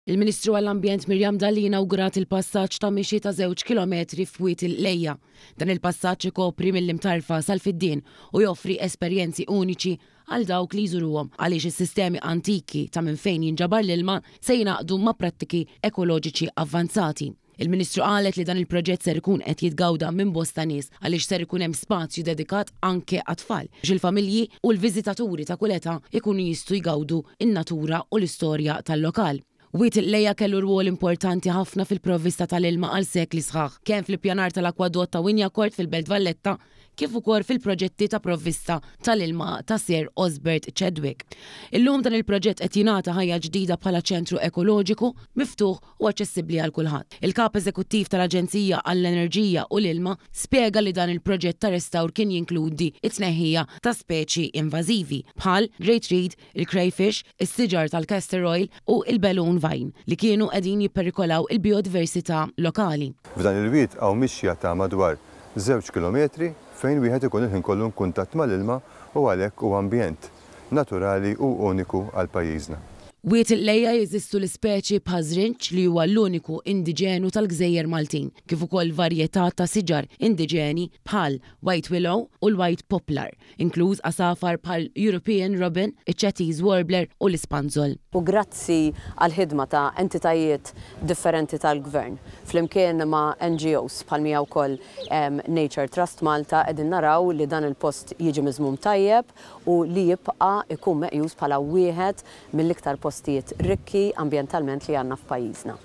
Il-Ministru għall-Ambjent Miriam Dalli inawgurat il-passaġġ ta' mixi ta' żewġ kilometri f'Wied il-Qlejja. Dan il-passaġġ ikopri mill-Imtarfa sal-Fiddien u joffri esperjenzi uniċi għal dawk li jżuruhom għaliex is-sistemi antiki ta' minn fejn jinġabar l-ilma se jingħaqdu ma' prattiki ekoloġiċi avvanzati. Il-Ministru qalet li dan il-proġett ser ikun qed jitgawda minn bosta nies għaliex ser ikun hemm spazju dedikat anke għat-tfal biex il-familji u l-viżitaturi ta' kull età jkunu jistgħu jgawdu n-natura u l-istorja tal-lokal. Wied il-Qlejja kellu rwol importanti ħafna fil-provvista tal-ilma għal sekli sħaħ, kemm fl-ippjanar tal-akwadott ta' Wignacourt fil-Belt Valletta kif ukoll fil-proġetti ta' provvista tal-ilma ta' Sir Osbert Chadwick. Illum dan il-proġett qed jingħata ħajja ġdida bħala ċentru ekoloġiku miftuħ u aċċessibbli għal kulħadd. Il-Kap Eżekuttiv tal-Aġenzija għall-Enerġija u l-Ilma spjega li dan il-proġett ta' restawr kien jinkludi t-tneħħija ta' speċi invażivi bħal Great Reed, il-crayfish, is-siġar tal-castor oil u l-balloon vine li kienu qegħdin jipperikolaw il-bijodiversità lokali. F'dan il-wied hawn mixja ta' madwar żewġ kilometri fejn wieħed ikun il-ħin kollu inkuntatt mal-ilma u għalhekk huwa ambjent naturali u uniku għal pajjiżna. Wied il-Qlejja jeżistu l-ispeċi bħaż-żrinġ li huwa l-uniku indiġenu tal-gżejjer Maltin, kif ukoll varjetà ta' siġar indiġeni bħal white willow u l-white poplar, inkluż għasafar bħal European robin, iċ-Cetti's warbler u l-ispanzol. U grazzi għall-ħidma ta' entitajiet differenti tal-Gvern, flimkien ma' NGOs bħal mija wkoll Nature Trust Malta qegħdin naraw li dan il-post jiġi miżmum tajjeb u li jibqa' jkun meqjus bħala wieħed mill-iktar postijiet rikki ambjentalment li għandna f'pajjiżna.